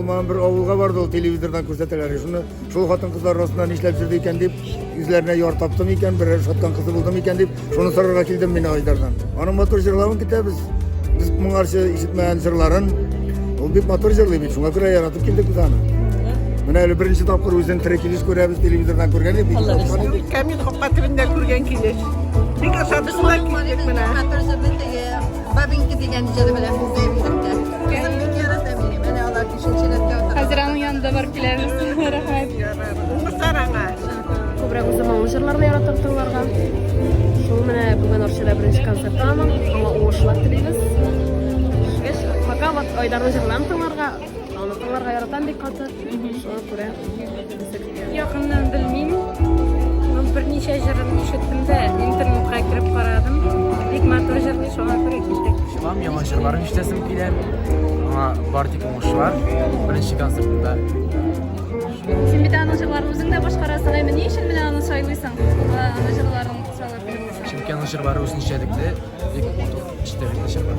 булмаган бер авылга барды ул телевизордан күрсәтәләр. Шуны шул хатын-кызлар арасында нишләп йөрде икән дип, үзләренә яр таптым икән, берәр ошаткан кызы булдым икән дип, шуны сорарга килдем мин Айдардан. Аның матур җырлавын көтәбез. Без моңарчы ишетмәгән җырларын. Ул бик матур җырлый бит, шуңа күрә яратып килдек без аны. Менә әле беренче тапкыр үзен тере килеш күрәбез, телевизордан күргән идек. бик ошаткан идек. Камил капка төбендә күргән килеш. Бик ошады шулай килдек менә. Матур җырлый теге Бабинка дигән җыры белән безгә бигрәк тә. Кызым бик ярата мине. Менә алар бишенче рәттә утыра. Хәзер аның янында барып киләбез. Рәхмәт. Уңышлар аңа. Күбрәк үзем моңлы җырларны яратам тыңларга. Шул менә бүген Арчада беренче концерты аның. Аңа уңышлар телибез. Шугыш, пока вот Айдарның җырларын тыңларга, аны тыңларга яратам бик каты. Шуңа күрә Якыннан белмим. Но берничә җырын ишеттем дә, интернетка кереп карадым. Бик матур җырлый, шуңа күрә килдек. Чыгам, яңа җырларын ишетәсем килә. Аңа бар тик уңышлар беренче концертында. Син бит аның җырларын үзең дә башкарасың, әмма ни өчен менә аны сайлыйсың? Аның җырларын сайлап йөрисең. Чөнки аның җырлары үзенчәлекле, бик матур, эчтәлекле җырлар.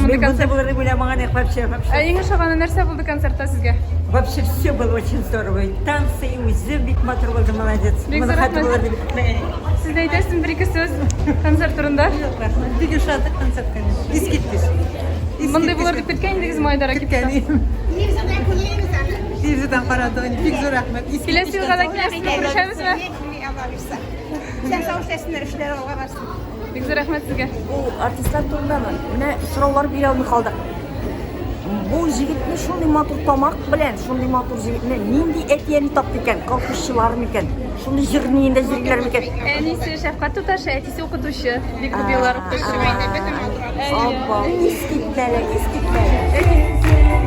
Мондый концерт. Булыр дип уйламаган идек вообще, вообще. Ә иң ошаганы нәрсә булды концертта сезгә? Вообще все было очень здорово. И танцы, и үзе бик матур булды, молодец. Бик зур Моны хәтта рәхмәт. булыр дип көтмәгән идек. Сез дә әйтәсезме бер-ике сүз концерт турында? Рәхмәт. Бик ошады концерт, конечно. Искиткеч. Мондый булыр дип көткән идегезме Айдар Көткән Акиповтан? идем. Телевизордан карадым. Бик зур рәхмәт. Искиткеч. Киләсе елга да киләсезме, күрешәбезме? Алла бирсә. Исән сау эшләсеннәр, эшләре алга барсын. Бик зур рәхмәт сезгә. Бу артистлар турындамы? Менә сораулар бирә алмый калдык. Бу җегетне шундый матур тамак белән, шундый матур җегетне нинди әти-әни тапты икән? Колхозчылар микән? Шундый җыр ниендә җырлар микән? Әнисе шәфкать туташы, әтисе укытучы. Бик күп еллар укытучы. Апа, искитмәле, искитмәле.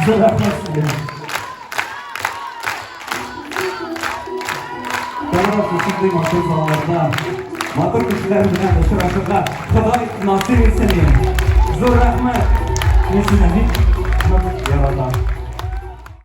Зур рәхмәт сезгә. Тагын шундый матур залларда, матур кешеләр белән очрашырга Ходай насыйп итсен. Зур рәхмәт. Мин сезне бик нык яратам.